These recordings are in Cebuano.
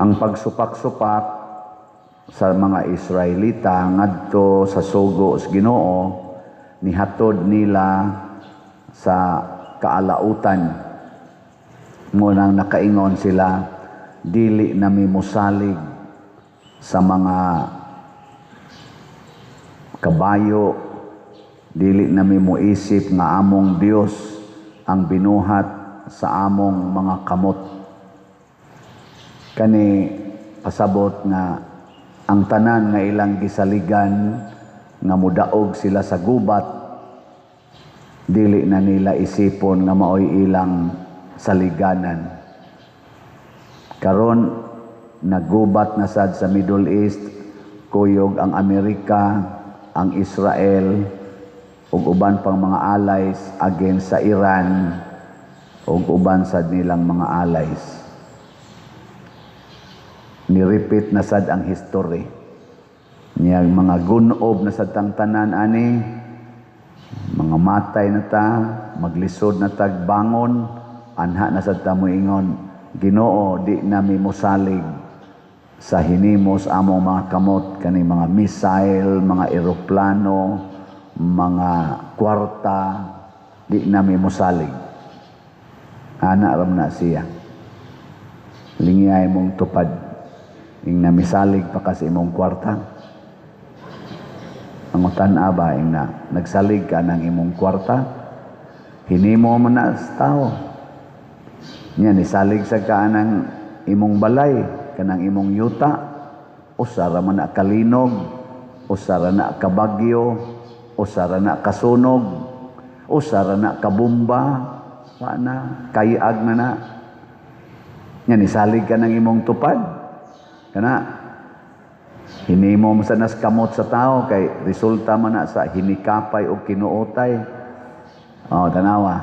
Ang pagsupak-supak sa mga Israelita ngadto sa sugo sa Ginoo nihatod nila sa kaalautan. Mao nang nakaingon sila, "Dili nami mosalig sa mga kabayo, dili nami moisip nga among Dios ang binuhat sa among mga kamot." Kani pasabot nga ang tanan nga ilang gisaligan nga mudaog sila sa gubat, dili na nila isipon nga maoy ilang saliganan. Karon nagubat na sad sa Middle East, kuyog ang Amerika, ang Israel ug uban pang mga allies against sa Iran ug uban sad nilang mga allies. Ni-repeat na sad ang history. Niya mga gunob na sad tang tanan ani, mga matay na ta, maglisod na tag bangon, anha na sad ta moingon, "Ginoo, di nami mosalig sa hinimo sa among mga kamot, kani mga missile, mga eroplano, mga kwarta, di nami mosalig." Ana ram na siya. Lingiyay mong tupad. Ing namisalig pa ka sa imong kwarta. Ang utan ba, ing na nagsalig ka ng imong kwarta, hinimo mo na sa tao. Nya nisalig sa ka ng imong balay, kanang imong yuta, usa ra man na kalinog, usa ra na kabagyo, usa ra na kasunog, usa ra na kabomba, wa na, kayag na na. Nya nisalig ka ng imong tupad. Kana hinimo mo sa nas kamot sa tao kay resulta man na sa hinikapay o kinuotay. Oh, tanawa.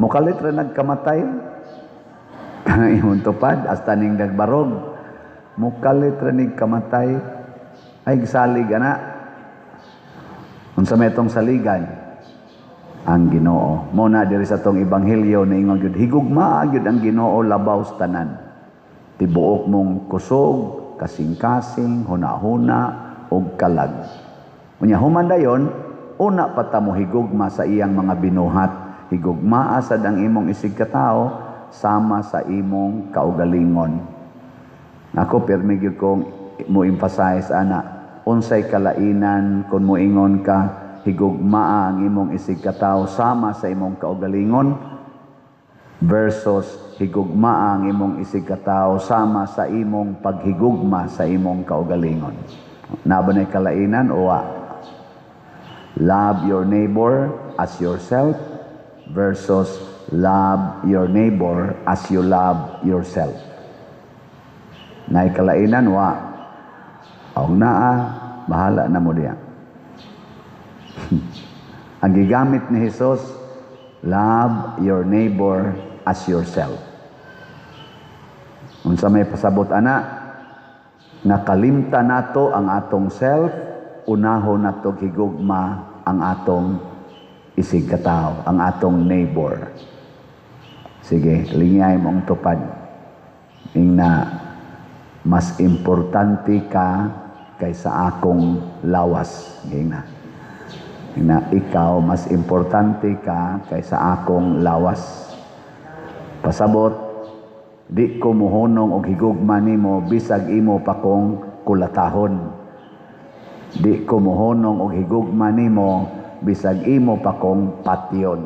Mukalit ra nagkamatay. Kanang imong tupad hasta ning nagbarog. Mukalit ra nig kamatay. Ay, gisalig ana. Unsa may itong saligan? Ang Ginoo. Mao na diri sa tong ebanghelyo niingon gyud, higugmaa gyud ang Ginoo labaw sa tanan. Tibuok mong kusog, kasing-kasing, huna-huna ug kalag. Unya human dayon, una pa ta mo higugma sa iyang mga binuhat. Higugmaa sad ang imong isig katawo sama sa imong kaugalingon. Ako pirmi gyud kong mo emphasize ana, unsay kalainan kung moingon ka higugmaa ang imong isig katawo sama sa imong kaugalingon versus higugmaa ang imong isig katawo sama sa imong paghigugma sa imong kaugalingon? Naa ba na'y kalainan o wa? Love your neighbor as yourself versus love your neighbor as you love yourself. Naay kalainan, wa? Og naa, bahala na mo diya. Ang gigamit ni Jesus, love your neighbor as yourself. Unsa may pasabot ana? Nga kalimta nato ang atong self, unahon nato higugma ang atong isig katawo, ang atong neighbor. Sige, lingay mong tupad. Ing na mas importante ka kaysa akong lawas. Ing na. Ing na ikaw mas importante ka kaysa akong lawas. Pasabot, di ko muhunong og higugma nimo bisag imo pa kong kulatahon. Di ko muhunong og higugma nimo bisag imo pa kong patyon.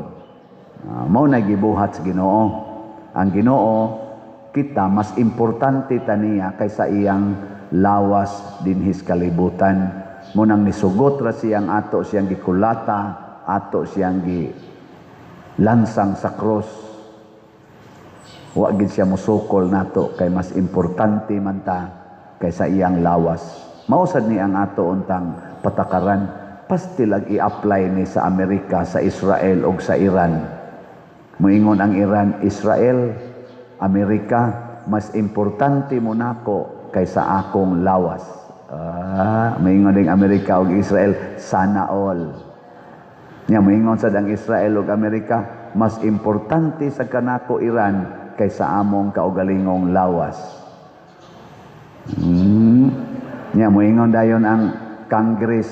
Mao na gibuhat sa Ginoo. Ang Ginoo, kita mas importante ta niya kaysa iyang lawas dinhis kalibutan. Mao nang nisugot ra siyang ato siyang gikulata, ato siyang gi lansang sa cross. Wa gid siya musukol nato kay mas importante man ta kaysa iyang lawas. Mao sad ni ang ato untang patakaran, pastilag i-apply ni sa Amerika, sa Israel ug sa Iran. Moingon ang Iran, "Israel, Amerika, mas importante mo nako kaysa akong lawas." Ah, moingon ding Amerika ug Israel, "Sana all." Nya moingon sad ang Israel ug Amerika, "Mas importante sa kanako Iran kaysa among kaugalingong lawas." Nya moingon dayon ang Congress,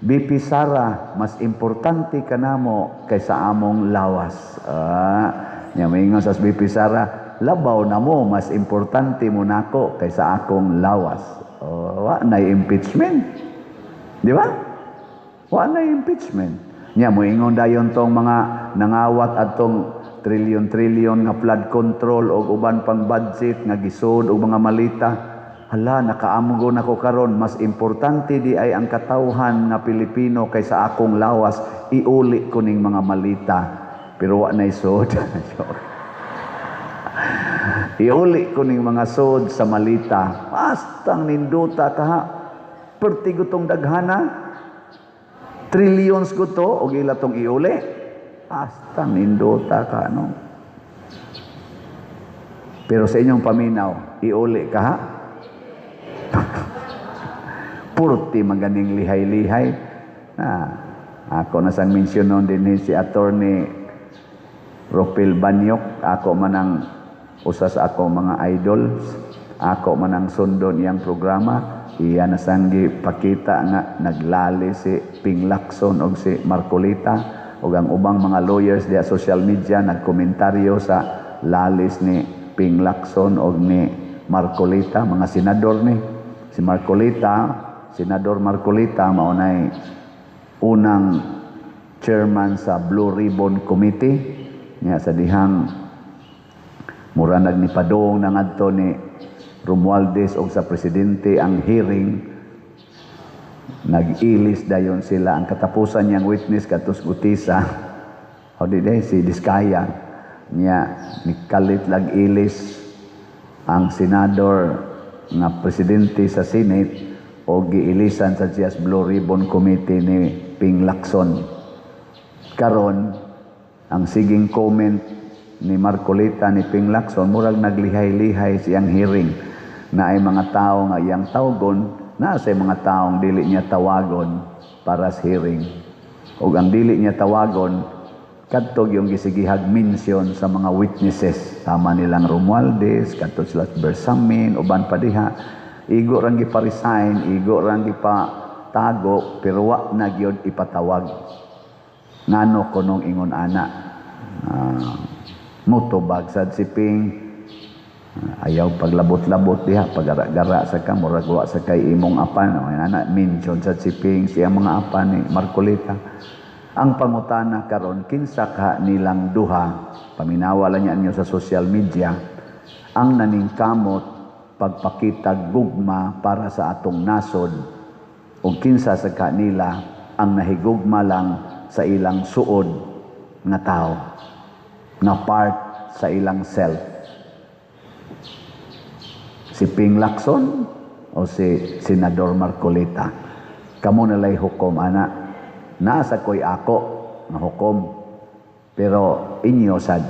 "VP Sara, mas importante kanamo kaysa among lawas." Ah, nya moingon sa VP Sara, "Labaw na mo, mas importante mo nako kaysa akong lawas." Oh, wa na impeachment. Di ba? Wa na impeachment. Nya moingon dayon tong mga nangawat adtong trilyon-trilyon nga flood control o uban pang budget nga gisod og mga malita. "Hala, nakaamgo nako karon, mas importante di ay ang katawhan nga Pilipino kaysa akong lawas, iuli ko ning mga malita." Pero wa nay sud. "Iuli ko ning mga sud sa malita." Bastang nindota kaha. Perti gutong daghana. Trillions guto og ila tong iuli. Basta nindota ka, no? Pero sa inyong paminaw, iuli ka ha? Purti maganing lihay-lihay. Na, ako na sang mention din si Attorney Rupil Banyok. Ako man ang usa sa ako mga idols. Ako man ang sundon iyang programa. Iya na sang gipakita nga naglali si Ping Lacson og si Marcoleta ug ang ubang mga lawyers diya social media nagkomentaryo sa lalis ni Ping Lacson og ni Marcoleta, mga senador ni. Si Marcoleta, Senador Marcoleta, mao nay unang chairman sa Blue Ribbon Committee niya sa dihang mura nagnipadong na ngadto ni Romualdez og sa presidente ang hearing, nag-ilis dayon sila. Ang katapusan niyang witness katos Gutisa o di day si Diskaya niya. Nikalit lag ilis ang senador nga presidente sa Senate o giilisan sa siyas Blue Ribbon Committee ni Ping Lacson. Karon, ang siging comment ni Marcoleta, ni Ping Lacson, murag naglihay-lihay siyang hearing na ay mga tao nga iyang tawgon na sa mga taong dili niya tawagon para sa hearing. Ug ang dili niya tawagon kadto yung gisigihag mention sa mga witnesses sama nilang Romualdez, kadto sila Bersamin, uban pa diha. Igo rang gipa-resign, igo rang gipatago, pero wa na gyud ipatawag. Ngano kunong ingon ana? Mutubag sad si Ping. Ayaw paglabot-labot diha, pagara-gara sa ka, murag wa sa kay imong apan. O, ana, mention sad si Ping siya mga apan ni Marcoleta. Ang pangutana karon, kinsa ka nilang duha, paminawa lang niya sa social media, ang naningkamot pagpakita gugma para sa atong nasod o kinsa sa kanila ang nahigugma lang sa ilang suod nga tao nga part sa ilang self, si Ping Lacson o si Senador Marcoleta? Kamo nalay hukom ana. Nasa ko'y ako nga hukom, pero inyo sad.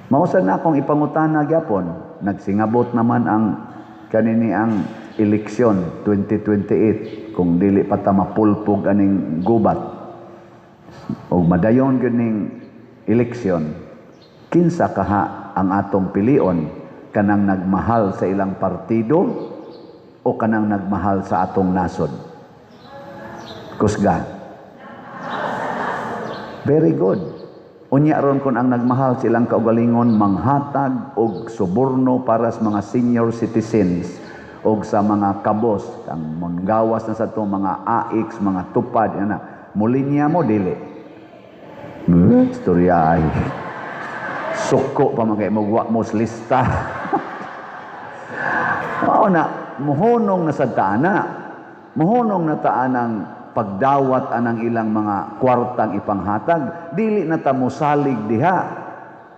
Mao sad na akong ipangutana gyapon. Nagsingabot naman ang kanini ang eleksyon 2028, kung dili pa ta mapulpog aning gubat o madayon gyud ning eleksyon, kinsa kaha ang atong pilion, kanang nagmahal sa ilang partido o kanang nagmahal sa atong nasod? Kusga. Very good. Unya ron, kung ang nagmahal silang kaugalingon manghatag og suborno para sa mga senior citizens og sa mga kabos ang manggawas na sa itong mga AX, mga tupad ana, mulinya mo, dili? Eh, istorya ay suko pa man kay mo, mo lista. Mao na muhunong na sa taana, muhunong na taanang pagdawat anang ilang mga kwartang ipanghatag. Dili na ta mosalig diha.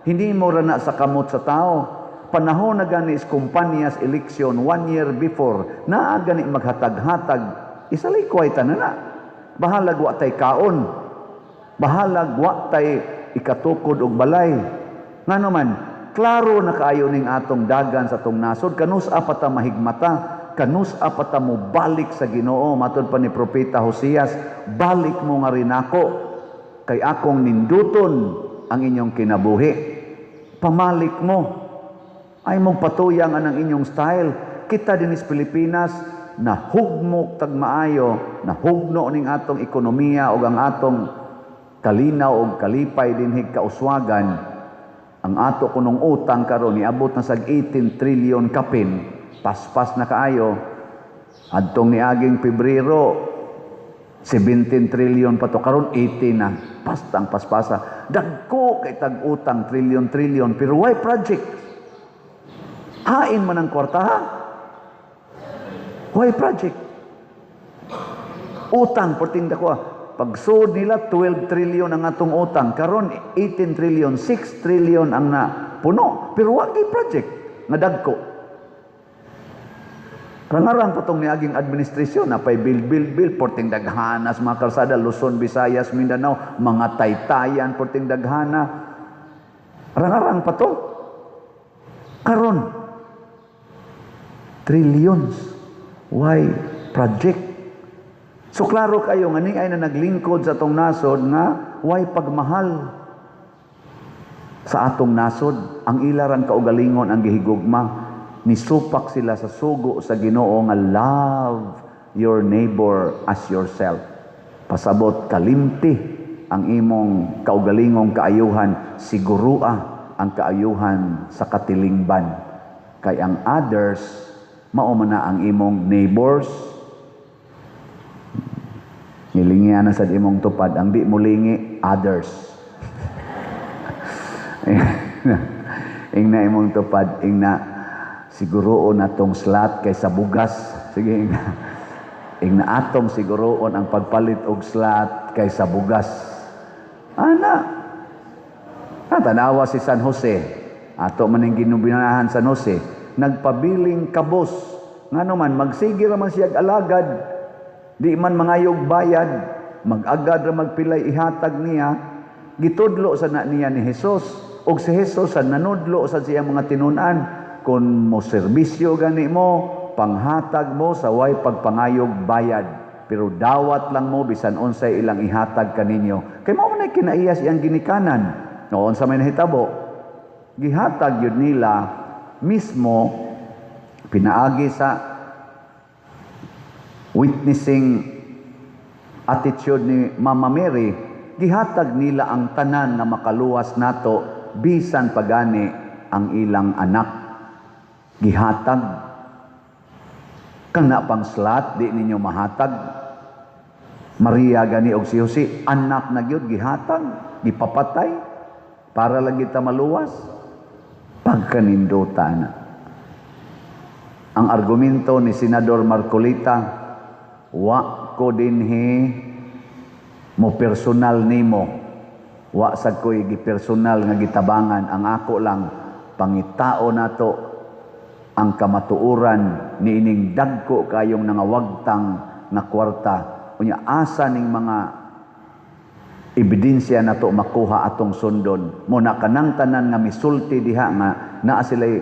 Hindi mo ra na sa kamot sa tao. Panahon na gani is kumpanyas eleksyon, one year before naa gani maghatag-hatag, isalikway ta na na. Bahalag wa tay kaon, bahalag wa tay ikatukod og balay. Ngano man, klaro na kaayo ning atong dagan sa atong nasod. Kanus-a pa ta mahigmata? Kanus-a pa ta mo balik sa Ginoo? Matod pa ni Propeta Hosias, "Balik mo nga rinako kay akong ninduton ang inyong kinabuhi." Pamalik mo. Ay mong patuyang anang inyong style. Kita dinhi sa Pilipinas, nahugmok tag maayo, nahugno ning atong ekonomiya ug ang atong kalinaw og kalipay dinhi kauswagan. Ang ato kunong utang karon niabot na sag 18 trillion kapin, paspas na kaayo. Adtong niaging Pebrero, 17 trillion pa to, karon 18 na. Pastang paspasa. Dagko kay tag utang, trillion trillion, pero why project? Hain man ang kwarta, ha? Why project? Utang perting dako. Pagsud nila, 12 trillion ang atong utang, karon 18 trillion, 6 trillion ang na puno. Pero wa gyud project nga dagko. Rangarang po tong niaging administrasyon, napay build, build, build, porting daghanas mga kalsada, Luzon, Visayas, Mindanao, mga taytayan, porting daghana. Rangarang pa to. Karon, trillions. Why project? So klaro kayo nga ni ay na naglingkod sa atong nasod nga why pagmahal sa atong nasod. Ang ilarang kaugalingon ang gihigugma, nisupak sila sa sugo sa Ginoo nga "Love your neighbor as yourself." Pasabot, kalimti ang imong kaugalingong kaayuhan, sigurua ang kaayuhan sa katilingban. Kay ang others, mao man na ang imong neighbors. Nilingian na sa imong tupad, ang di mo lingi, others. Ingna imong tupad, ingna, "Siguroon atong slot kaysa bugas." Sige, ingna. Ingna, "Atong siguroon ang pagpalit og slot kaysa bugas." Ana. Ah, tanawa si San Jose. Ato man ang ginubinahan San Jose. Nagpabiling kabos. Ngano man, magsige ra man siya alagad. Di man mangayog bayad. Mag-agad ra magpilay ihatag niya. Gitudlo sa na niya ni Jesus. Og si Jesus sa nanudlo sa siyang mga tinun-an. Kung mo serbisyo gani mo, panghatag mo sa way pagpangayog bayad. Pero dawat lang mo bisan unsay ilang ihatag kaninyo. Kay mao man ay kinaiyas iyang ginikanan. Noon sa may nahitabo, gihatag yun nila mismo pinaagi sa witnessing attitude ni Mama Mary, gihatag nila ang tanan nga makaluwas nato, bisan pagani ang ilang anak. Gihatag. Kana pang slot, di ninyo mahatag. Maria gani og si Jose, anak na gyud gihatag, gipapatay para lang kita maluwas. Pagkanindota na. Ang argumento ni Senador Marcoleta, "Wa ko dinhi mo personal nimo. Wa sad ko'y gipersonal nga gitabangan. Ang ako lang, pangitao nato ang kamatuoran niining dagko kayong nangawagtang nga kwarta. Unya asa ning mga ebidensya nato makuha, atong sundon mo na kanang tanan nga misulti diha nga naa sila'y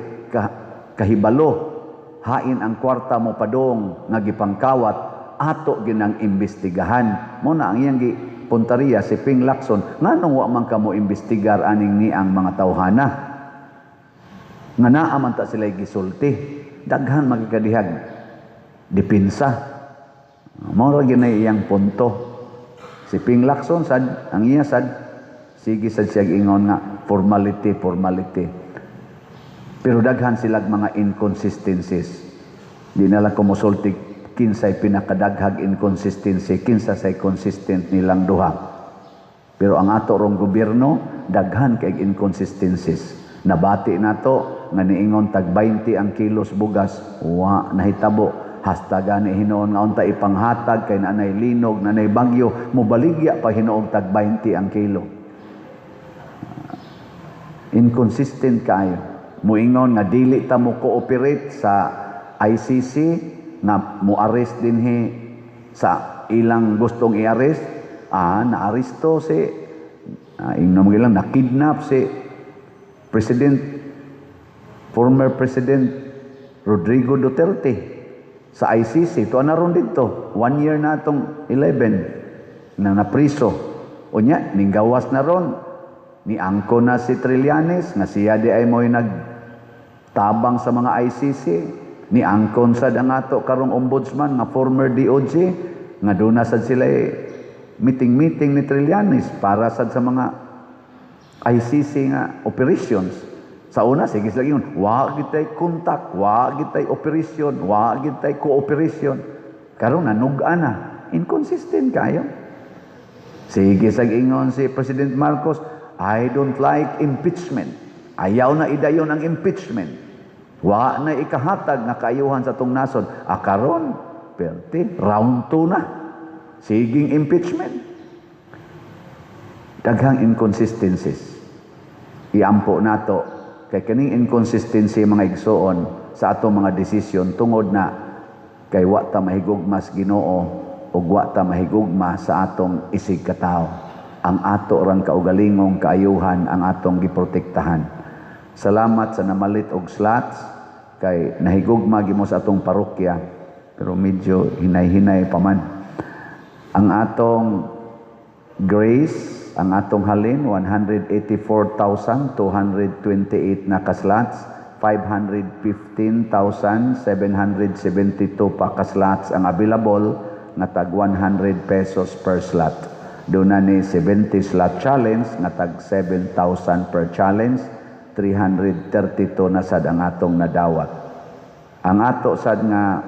kahibalo hain ang kwarta mo padong nga gipangkawat, ato ginang imbestigahan." Mo na ang iyang gi puntariya si Ping Lacson, nganong wa man kamo imbestigar aning ni ang mga tawhana nga naa man ta sila'y gisulti? Daghan magkadihag dipinsa. Mao ra gyud na iyang punto. Si Ping Lacson sad, ang iya sad, sige sad siya ingon nga formality, formality. Pero daghan silag mga inconsistencies. Di na lang ko mosulti kinsay pinakadaghag inconsistency, kinsa say consistent nilang duha. Pero ang ato rong gobyerno, daghan kay inconsistencies. Nabati nato nga niingon tag 20 ang kilos bugas, wa nahitabo. Hasta gani hinuon nga unta ipanghatag kay naanay linog, naanay bagyo, mobaligya pa hinuog tag 20 ang kilo. Inconsistent kaayo. Muingon nga dili ta mo cooperate sa ICC nga mo-arrest dinhi sa ilang gustong i-arrest, naaresto si ingnon mo ilang na-kidnap si President, former President Rodrigo Duterte sa ICC. Ito na ron dito. One year na itong 11 na napriso. Unya, ninggawas na ron. Ni angko na si Trillanes, nga siya di ay mo'y nagtabang sa mga ICC. Ni angkon sad ang ato karong ombudsman nga former DOJ nga duna sad sila meeting-meeting ni Trillanes para sad sa mga ICC nga operations. Sa una, sige sila yun, wa gitay contact, wa gitay operation, wa gitay cooperation. Karon nanuga na, inconsistent kayo. Sige sag ingon si President Marcos, "I don't like impeachment. Ayaw na idayon ang impeachment. Wa na ikahatag nga kaayuhan sa atong nasod." Akaron, perti, round 2 na. Siging impeachment. Daghang inconsistencies. Iampo nato kay kaning inconsistency, mga igsoon, sa atong mga desisyon tungod na kay wa ta mahigugma sa Ginoo ug wa ta mahigugma sa atong isig katawo. Ang ato rang kaugalingong kaayuhan ang atong giprotektahan. Salamat sa namalit og slots kay nahigugma gyud mo sa atong parokya, pero medyo hinay-hinay pa man. Ang atong Grace, ang atong halin, 184,228 na ka-slots, 515,772 pa ka-slots ang available nga tag 100 pesos per slot. Doon na ni 70 slot challenge nga tag 7,000 per challenge, 332 na sad ang atong nadawat. Ang ato sad nga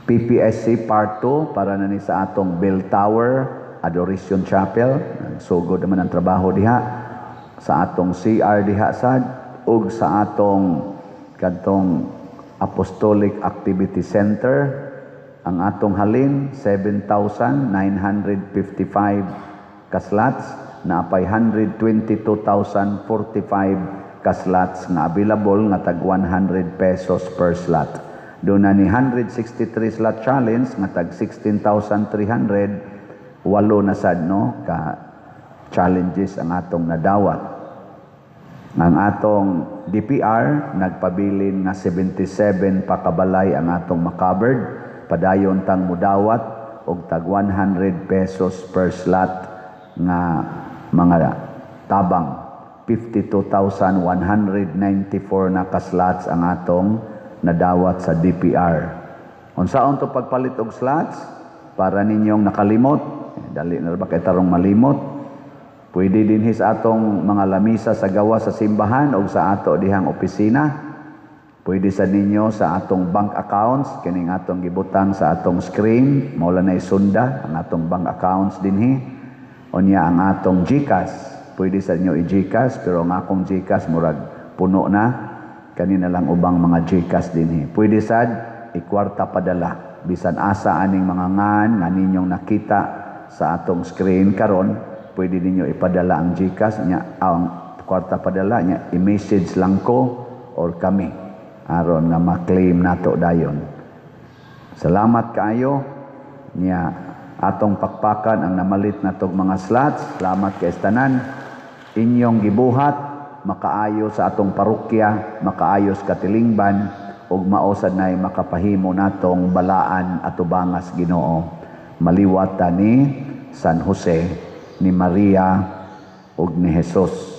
PPSC Part 2 para na ni sa atong Bell Tower, Adoration Chapel, sugod naman ang trabaho diha, sa atong CR diha sad, ug sa atong kadtong Apostolic Activity Center, ang atong halin 7,955 ka-slots, naapay 122,045 ka-slots nga available nga tag 100 pesos per slot. Doon na ni 163 slot challenge nga tag 16,300, walo na sad no ka challenges ang atong nadawat. Ang atong DPR nagpabilin nga 77 pa kabalay ang atong makovered. Padayon tang mudawat og tag 100 pesos per slot nga mga tabang. 52,194 na ka-slots ang atong nadawat sa DPR. Unsaon to pagpalit og slots? Para ninyong nakalimot, dali na ba kay tarong malimot? Pwede din sa atong mga lamisa sa gawas sa simbahan o sa ato dihang opisina. Pwede sa ninyo sa atong bank accounts, kining atong gibutang sa atong screen, mao na isunda ang atong bank accounts dinhi. Unya ang atong GCash, pwede sa inyo i-GCash, pero ang akong GCash murag puno na, kanina lang ubang mga GCash dinhi. Pwede sad ikwarta padala bisan asa aning mga ngan nga ninyong nakita sa atong screen karon, pwede ninyo ipadala ang GCash nya, ang kwarta padala nya, i-message lang ko or kami aron nga ma-claim nato dayon. Salamat kaayo nya atong pakpakan ang namalit natog mga slots. Salamat kay tanan inyong gibuhat makaayo sa atong parokya, makaayo sa katilingban ug mao sad nay makapahimo natong balaan atubangas Ginoo. Maliwat ta ni San Jose, ni Maria ug ni Jesus.